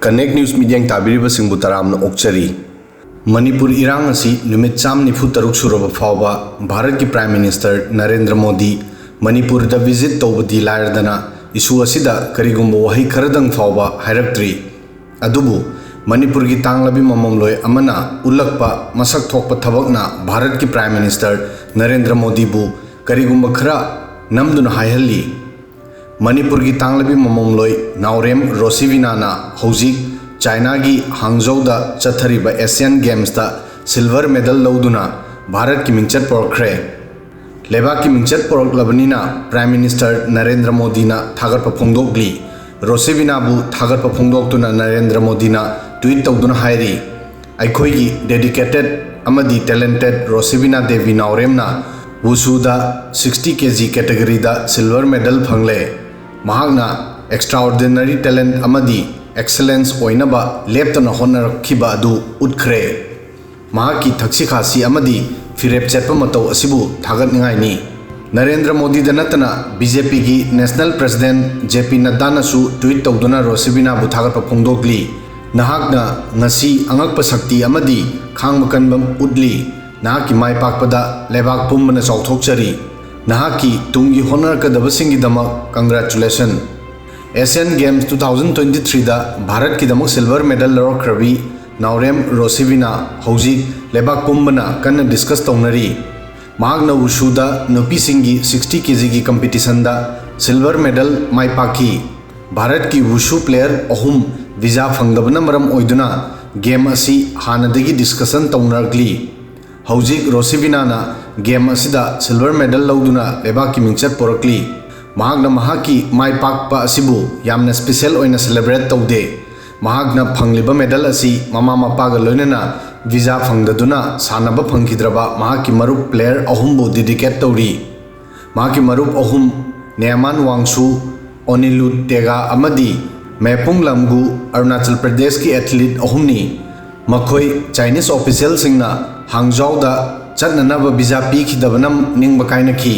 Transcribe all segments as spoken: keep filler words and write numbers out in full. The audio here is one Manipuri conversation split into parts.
Connect News ꯃꯤꯠꯌꯦꯡ ꯇꯥꯕꯤꯔꯤꯕꯁꯤꯡꯕꯨ ꯇꯔꯥꯝꯅ ꯑꯣꯛꯆꯔꯤ꯫ ꯃꯅꯤꯄꯨꯔ ꯏꯔꯥꯡ ꯑꯁꯤ ꯅꯨꯃꯤꯠ ꯆꯥꯝ ꯅꯤꯐꯨ ꯇꯔꯨꯛ ꯁꯨꯔꯕ ꯐꯥꯎꯕ ꯚꯥꯔꯠꯀꯤ Prime Minister ꯅꯔꯦꯟꯗ꯭ꯔ ꯃꯣꯗꯤ ꯃꯅꯤꯄꯨꯔꯗ visit ꯇꯧꯕꯗꯤ ꯂꯥꯏꯔꯗꯅ, issue ꯑꯁꯤꯗ ꯀꯔꯤꯒꯨꯝꯕ ꯋꯥꯍꯩ ꯈꯔꯗꯪ ꯐꯥꯎꯕ ꯍꯥꯏꯔꯛꯇ꯭ꯔꯤ꯫ ꯑꯗꯨꯕꯨ ꯃꯅꯤꯄꯨꯔꯒꯤ ꯇꯥꯡꯂꯕꯤ ꯃꯃꯝꯂꯣꯏ ꯑꯃꯅ ꯎꯠꯂꯛꯄ ꯃꯁꯛ ꯊꯣꯛꯄ ꯊꯕꯛꯅ ꯚꯥꯔꯠꯀꯤ Prime Minister ꯅꯔꯦꯟꯗ꯭ꯔ ꯃꯣꯗꯤꯕꯨ ꯀꯔꯤꯒꯨꯝꯕ ꯈꯔ ꯅꯝꯗꯨꯅ ꯍꯥꯏꯍꯜꯂꯤ꯫ ꯃꯅꯤꯄꯨꯔꯒꯤ ꯇꯥꯡꯂꯕꯤ ꯃꯃꯝꯂꯣꯏ ꯅꯥꯎꯔꯦꯝ ꯔꯣꯁꯤꯕꯤꯅꯥꯅ ꯍꯧꯖꯤꯛ ꯆꯥꯏꯅꯥꯒꯤ ꯍꯥꯡꯖꯧꯗ ꯆꯠꯊꯔꯤꯕ Asian Gamesꯇ silver medal ꯂꯧꯗꯨꯅ ꯚꯥꯔꯠꯀꯤ ꯃꯤꯡꯆꯠ ꯄꯨꯔꯛꯈ꯭ꯔꯦ꯫ ꯂꯩꯕꯥꯛꯀꯤ ꯃꯤꯡꯆꯠ ꯄꯨꯔꯛꯂꯕꯅꯤꯅ Prime Minister ꯅꯔꯦꯟꯗ꯭ꯔ ꯃꯣꯗꯤꯅ ꯊꯥꯒꯠꯄ ꯐꯣꯡꯗꯣꯛꯂꯤ꯫ ꯔꯣꯁꯤꯕꯤꯅꯥꯕꯨ ꯊꯥꯒꯠꯄ ꯐꯣꯡꯗꯣꯛꯇꯨꯅ ꯅꯔꯦꯟꯗ꯭ꯔ ꯃꯣꯗꯤꯅ tweet ꯇꯧꯗꯨꯅ ꯍꯥꯏꯔꯤ, "ꯑꯩꯈꯣꯏꯒꯤ dedicated ꯑꯃꯗꯤ talented ꯔꯣꯁꯤꯕꯤꯅꯥ Devi ꯅꯥꯎꯔꯦꯝꯅ ꯋꯨꯁꯨꯗ sixty kg categoryꯗ silver medal ꯐꯪꯂꯦ꯫ ꯃꯍꯥꯛꯅ extraordinary talent ꯑꯃꯗꯤ excellence ꯑꯣꯏꯅꯕ ꯂꯦꯞꯇꯅ ꯍꯣꯠꯅꯔꯛꯈꯤꯕ ꯑꯗꯨ ꯎꯠꯈ꯭ꯔꯦ꯫ ꯃꯍꯥꯛꯀꯤ ꯊꯛꯁꯤ ꯈꯥꯁꯤ ꯑꯃꯗꯤ ꯐꯤꯔꯦꯞ ꯆꯠꯄ ꯃꯇꯧ ꯑꯁꯤꯕꯨ ꯊꯥꯒꯠꯅꯤꯡꯉꯥꯏꯅꯤ꯫" ꯅꯔꯦꯟꯗ꯭ꯔ ꯃꯣꯗꯤꯗ ꯅꯠꯇꯅ BJPꯒꯤ National President J P ꯅꯗ꯭ꯗꯥꯅꯁꯨ tweet ꯇꯧꯗꯨꯅ ꯔꯣꯁꯤꯕꯤꯅꯥꯕꯨ ꯊꯥꯒꯠꯄ ꯐꯣꯡꯗꯣꯛꯂꯤ꯫ "ꯅꯍꯥꯛꯅ ꯉꯁꯤ ꯑꯉꯛꯄ ꯁꯛꯇꯤ ꯑꯃꯗꯤ ꯈꯥꯡꯕ ꯀꯟꯕ ꯎꯠꯂꯤ꯫ ꯅꯍꯥꯛꯀꯤ ꯃꯥꯏ ꯄꯥꯛꯄꯗ ꯂꯩꯕꯥꯛ ꯄꯨꯝꯕꯅ ꯆꯥꯎꯊꯣꯛꯆꯔꯤ꯫ ꯅꯍꯥꯛꯀꯤ ꯇꯨꯡꯒꯤ ꯍꯣꯠꯅꯔꯛꯀꯗꯕꯁꯤꯡꯒꯤꯗꯃꯛ congratulation꯫" Asian Games two thousand twenty threeꯗ ꯚꯥꯔꯠꯀꯤꯗꯃꯛ silver medal ꯂꯧꯔꯛꯈ꯭ꯔꯕꯤ ꯅꯥꯎꯔꯦꯝ ꯔꯣꯁꯤꯕꯤꯅꯥ ꯍꯧꯖꯤꯛ ꯂꯩꯕꯥꯛ ꯄꯨꯝꯕꯅ ꯀꯟꯅ discuss ꯇꯧꯅꯔꯤ꯫ ꯃꯍꯥꯛꯅ ꯋꯨꯁꯨꯗ ꯅꯨꯄꯤꯁꯤꯡꯒꯤ sixty kgꯒꯤ competitionꯗ silver medal ꯃꯥꯏ ꯄꯥꯛꯈꯤ꯫ ꯚꯥꯔꯠꯀꯤ ꯋꯨꯁꯨ player ꯑꯍꯨꯝ visa ꯐꯪꯗꯕꯅ ꯃꯔꯝ ꯑꯣꯏꯗꯨꯅ game ꯑꯁꯤ ꯍꯥꯟꯅꯗꯒꯤ discussion ꯇꯧꯅꯔꯛꯂꯤ꯫ ꯍꯧꯖꯤꯛ ꯔꯣꯁꯤꯕꯤꯅꯥꯅ game ꯑꯁꯤꯗ silver medal ꯂꯧꯗꯨꯅ ꯂꯩꯕꯥꯛꯀꯤ ꯃꯤꯡꯆꯠ ꯄꯨꯔꯛꯂꯤ꯫ ꯃꯍꯥꯛꯅ ꯃꯍꯥꯛꯀꯤ ꯃꯥꯏ ꯄꯥꯛꯄ ꯑꯁꯤꯕꯨ ꯌꯥꯝꯅ special ꯑꯣꯏꯅ celebrate ꯇꯧꯗꯦ꯫ ꯃꯍꯥꯛꯅ ꯐꯪꯂꯤꯕ medal ꯑꯁꯤ ꯃꯃꯥ ꯃꯄꯥꯒ ꯂꯣꯏꯅꯅ visa ꯐꯪꯗꯗꯨꯅ ꯁꯥꯟꯅꯕ ꯐꯪꯈꯤꯗ꯭ꯔꯕ ꯃꯍꯥꯛꯀꯤ ꯃꯔꯨꯞ player ꯑꯍꯨꯝꯕꯨ dedicate ꯇꯧꯔꯤ꯫ ꯃꯍꯥꯛꯀꯤ ꯃꯔꯨꯞ ꯑꯍꯨꯝ ꯅꯦꯃꯥꯟ ꯋꯥꯡꯁꯨ, ꯑꯣꯅꯤꯂꯨ ꯇꯦꯒꯥ ꯑꯃꯗꯤ ꯃꯦꯄꯨꯡ ꯂꯝꯒꯨ ꯑꯔꯨꯅꯥꯆꯜ ꯄ꯭ꯔꯗꯦꯁꯀꯤ athlete ꯑꯍꯨꯝꯅꯤ꯫ ꯃꯈꯣꯏ Chinese officialꯁꯤꯡꯅ ꯍꯥꯡꯖꯧꯗ ꯆꯠꯅꯅꯕ visa ꯄꯤꯈꯤꯗꯕꯅ ꯅꯤꯡꯕ ꯀꯥꯏꯅꯈꯤ꯫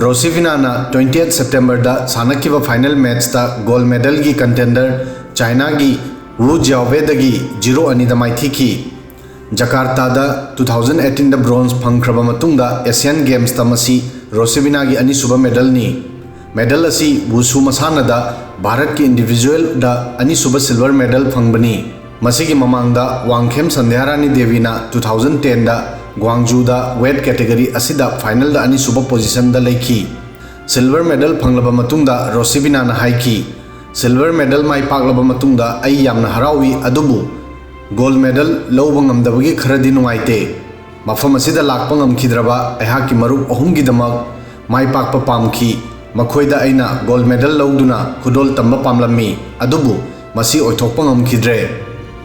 ꯔꯣꯁꯤꯕꯤꯅꯥꯅ twenty eight Septemberꯗ ꯁꯥꯟꯅꯈꯤꯕ final matchꯇ gold medalꯒꯤ contender Chinaꯒꯤ ꯋꯨ ꯖꯤꯌꯥꯋꯦꯗꯒꯤ ꯖꯤꯔꯣ ꯑꯅꯤꯗ ꯃꯥꯏꯊꯤꯈꯤ꯫ ꯖꯀꯥꯔꯇꯥꯗ ꯇꯨ ꯊꯥꯎꯖꯟ ꯑꯩꯠꯇꯤꯟꯗ ꯕ꯭ꯔꯣꯟꯖ ꯐꯪꯈ꯭ꯔꯕ ꯃꯇꯨꯡꯗ ꯑꯦꯁꯤꯌꯥꯟ ꯒꯦꯝꯁꯇ ꯃꯁꯤ ꯔꯣꯁꯤꯕꯤꯅꯥꯒꯤ ꯑꯅꯤꯁꯨꯕ ꯃꯦꯗꯜꯅꯤ꯫ ꯃꯦꯗꯜ ꯑꯁꯤ ꯋꯨꯁꯨ ꯃꯁꯥꯟꯅꯗ ꯚꯥꯔꯠꯀꯤ ꯏꯟꯗꯤꯚꯤꯖꯨꯑꯦꯜꯗ ꯑꯅꯤꯁꯨꯕ ꯁꯤꯜꯚꯔ ꯃꯦꯗꯜ ꯐꯪꯕꯅꯤ꯫ ꯃꯁꯤꯒꯤ ꯃꯃꯥꯡꯗ ꯋꯥꯡꯈꯦꯝ ꯁꯟꯙ꯭ꯌꯥꯔꯥꯅꯤ ꯗꯦꯕꯤꯅ ꯇꯨ ꯊꯥꯎꯖꯟ ꯇꯦꯟꯗ ꯒ꯭ꯋꯥꯡꯖꯨꯗ ꯋꯦꯠ ꯀꯦꯇꯦꯒꯔꯤ ꯑꯁꯤꯗ ꯐꯥꯏꯅꯦꯜꯗ ꯑꯅꯤꯁꯨꯕ ꯄꯣꯖꯤꯁꯟꯗ ꯂꯩꯈꯤ꯫ ꯁꯤꯜꯚꯔ ꯃꯦꯗꯜ ꯐꯪꯂꯕ ꯃꯇꯨꯡꯗ ꯔꯣꯁꯤꯕꯤꯅꯥꯅ ꯍꯥꯏꯈꯤ, "ꯁꯤꯜꯚꯔ ꯃꯦꯗꯜ ꯃꯥꯏ ꯄꯥꯛꯂꯕ ꯃꯇꯨꯡꯗ ꯑꯩ ꯌꯥꯝꯅ ꯍꯔꯥꯎꯏ, ꯑꯗꯨꯕꯨ ꯒꯣꯜ ꯃꯦꯗꯜ ꯂꯧꯕ ꯉꯝꯗꯕꯒꯤ ꯈꯔꯗꯤ ꯅꯨꯡꯉꯥꯏꯇꯦ꯫ ꯃꯐꯝ ꯑꯁꯤꯗ ꯂꯥꯛꯄ ꯉꯝꯈꯤꯗ꯭ꯔꯕ ꯑꯩꯍꯥꯛꯀꯤ ꯃꯔꯨꯞ ꯑꯍꯨꯝꯒꯤꯗꯃꯛ ꯃꯥꯏ ꯄꯥꯛꯄ ꯄꯥꯝꯈꯤ꯫ ꯃꯈꯣꯏꯗ ꯑꯩꯅ ꯒꯣꯜ ꯃꯦꯗꯜ ꯂꯧꯗꯨꯅ ꯈꯨꯗꯣꯜ ꯇꯝꯕ ꯄꯥꯝꯂꯝꯃꯤ, ꯑꯗꯨꯕꯨ ꯃꯁꯤ ꯑꯣꯏꯊꯣꯛꯄ ꯉꯝꯈꯤꯗ꯭ꯔꯦ꯫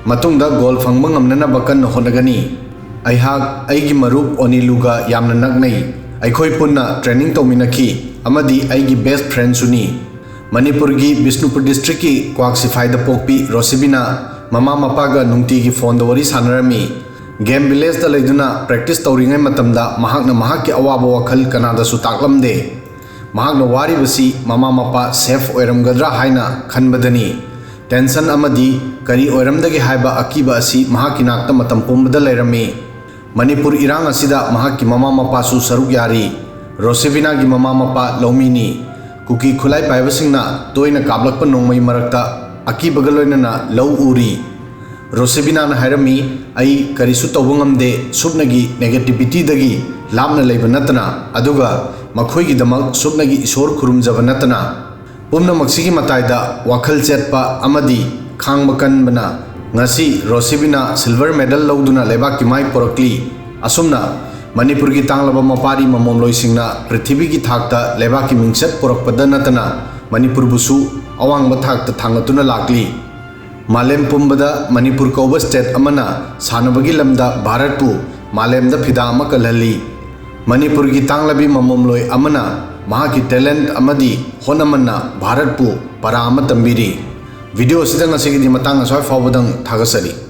ꯃꯇꯨꯡꯗ ꯒꯣꯜ ꯐꯪꯕ ꯉꯝꯅꯅꯕ ꯀꯟꯅ ꯍꯣꯠꯅꯒꯅꯤ꯫ ꯑꯩꯍꯥꯛ ꯑꯩꯒꯤ ꯃꯔꯨꯞ ꯑꯣꯅꯤꯂꯨꯒ ꯌꯥꯝꯅ ꯅꯛꯅꯩ꯫ ꯑꯩꯈꯣꯏ ꯄꯨꯟꯅ ꯇ꯭ꯔꯦꯅꯤꯡ ꯇꯧꯃꯤꯟꯅꯈꯤ ꯑꯃꯗꯤ ꯑꯩꯒꯤ ꯕꯦꯁ ꯐ꯭ꯔꯦꯟꯁꯨꯅꯤ"꯫ ꯃꯅꯤꯄꯨꯔꯒꯤ ꯕꯤꯁꯅꯨꯄꯨꯔ ꯗꯤꯁꯇ꯭ꯔꯤꯛꯀꯤ ꯀ꯭ꯋꯥꯛ ꯁꯤꯐꯥꯏꯗ ꯄꯣꯛꯄꯤ ꯔꯣꯁꯤꯕꯤꯅꯥ ꯃꯃꯥ ꯃꯄꯥꯒ ꯅꯨꯡꯇꯤꯒꯤ ꯐꯣꯟꯗ ꯋꯥꯔꯤ ꯁꯥꯟꯅꯔꯝꯃꯤ꯫ ꯒꯦꯝ ꯚꯤꯂꯦꯖꯇ ꯂꯩꯗꯨꯅ ꯄ꯭ꯔꯦꯛꯇꯤꯁ ꯇꯧꯔꯤꯉꯩ ꯃꯇꯝꯗ ꯃꯍꯥꯛꯅ ꯃꯍꯥꯛꯀꯤ ꯑꯋꯥꯕ ꯋꯥꯈꯜ ꯀꯅꯥꯗꯁꯨ ꯇꯥꯛꯂꯝꯗꯦ꯫ ꯃꯍꯥꯛꯅ ꯋꯥꯔꯤꯕꯁꯤ ꯃꯃꯥ ꯃꯄꯥ ꯁꯦꯐ ꯑꯣꯏꯔꯝꯒꯗ꯭ꯔꯥ ꯍꯥꯏꯅ ꯈꯟꯕꯗꯅꯤ꯫ ꯇꯦꯟꯁꯟ ꯑꯃꯗꯤ ꯀꯔꯤ ꯑꯣꯏꯔꯝꯗꯒꯦ ꯍꯥꯏꯕ ꯑꯀꯤꯕ ꯑꯁꯤ ꯃꯍꯥꯛꯀꯤ ꯅꯥꯛꯇ ꯃꯇꯝ ꯄꯨꯝꯕꯗ ꯂꯩꯔꯝꯃꯤ꯫ ꯃꯅꯤꯄꯨꯔ ꯏꯔꯥꯡ ꯑꯁꯤꯗ ꯃꯍꯥꯛꯀꯤ ꯃꯃꯥ ꯃꯄꯥꯁꯨ ꯁꯔꯨꯛ ꯌꯥꯔꯤ꯫ ꯔꯣꯁꯤꯕꯤꯅꯥꯒꯤ ꯃꯃꯥ ꯃꯄꯥ ꯂꯧꯃꯤꯅꯤ꯫ ꯀꯨꯀꯤ ꯈꯨꯠꯂꯥꯏ ꯄꯥꯏꯕꯁꯤꯡꯅ ꯇꯣꯏꯅ ꯀꯥꯞꯂꯛꯄ ꯅꯣꯡꯃꯩ ꯃꯔꯛꯇ ꯑꯀꯤꯕꯒ ꯂꯣꯏꯅꯅ ꯂꯧ ꯎꯔꯤ꯫ ꯔꯣꯁꯤꯕꯤꯅꯥꯅ ꯍꯥꯏꯔꯝꯃꯤ, "ꯑꯩ ꯀꯔꯤꯁꯨ ꯇꯧꯕ ꯉꯝꯗꯦ, ꯁꯨꯞꯅꯒꯤ ꯅꯦꯒꯦꯇꯤꯚꯤꯇꯤꯗꯒꯤ ꯂꯥꯞꯅ ꯂꯩꯕ ꯅꯠꯇꯅ, ꯑꯗꯨꯒ ꯃꯈꯣꯏꯒꯤꯗꯃꯛ ꯁꯨꯞꯅꯒꯤ ꯏꯁꯣꯔ ꯈꯨꯔꯨꯝꯖꯕ ꯅꯠꯇꯅ"꯫ ꯄꯨꯝꯅꯃꯛꯁꯤꯒꯤ ꯃꯇꯥꯏꯗ ꯋꯥꯈꯜ ꯆꯦꯠꯄ ꯑꯃꯗꯤ ꯈꯥꯡꯕ ꯀꯟꯕꯅ ꯉꯁꯤ ꯔꯣꯁꯤꯕꯤꯅꯥ ꯁꯤꯜꯚꯔ ꯃꯦꯗꯜ ꯂꯧꯗꯨꯅ ꯂꯩꯕꯥꯛꯀꯤ ꯃꯥꯏ ꯄꯨꯔꯛꯂꯤ꯫ ꯑꯁꯨꯝꯅ ꯃꯅꯤꯄꯨꯔꯒꯤ ꯇꯥꯡꯂꯕ ꯃꯄꯥꯔꯤ ꯃꯃꯣꯝꯂꯣꯏꯁꯤꯡꯅ ꯄ꯭ꯔꯤꯊꯤꯕꯤꯒꯤ ꯊꯥꯛꯇ ꯂꯩꯕꯥꯛꯀꯤ ꯃꯤꯡꯆꯠ ꯄꯨꯔꯛꯄꯗ ꯅꯠꯇꯅ ꯃꯅꯤꯄꯨꯔꯕꯨꯁꯨ ꯑꯋꯥꯡꯕ ꯊꯥꯛꯇ ꯊꯥꯡꯒꯠꯇꯨꯅ ꯂꯥꯛꯂꯤ꯫ ꯃꯥꯂꯦꯝ ꯄꯨꯝꯕꯗ ꯃꯅꯤꯄꯨꯔ ꯀꯧꯕ ꯁ꯭ꯇꯦꯠ ꯑꯃꯅ ꯁꯥꯟꯅꯕꯒꯤ ꯂꯝꯗ ꯚꯥꯔꯠꯄꯨ ꯃꯥꯂꯦꯝꯗ ꯐꯤꯗꯥ ꯑꯃ ꯀꯜꯍꯜꯂꯤ꯫ ꯃꯅꯤꯄꯨꯔꯒꯤ ꯇꯥꯡꯂꯕꯤ ꯃꯃꯣꯝꯂꯣꯏ ꯑꯃꯅ ꯃꯍꯥꯛꯀꯤ ꯇꯦꯂꯦꯟꯠ ꯑꯃꯗꯤ ꯍꯣꯠꯅꯃꯟꯅ ꯚꯥꯔꯠꯄꯨ ꯄꯔꯥ ꯑꯃ ꯇꯝꯕꯤꯔꯤ꯫ ꯚꯤꯗꯤꯑꯣ ꯑꯁꯤꯗ ꯉꯁꯤꯒꯤꯗꯤ ꯃꯇꯥꯡ ꯑꯁ꯭ꯋꯥꯏ ꯐꯥꯎꯕꯗꯪ ꯊꯥꯒꯠꯆꯔꯤ꯫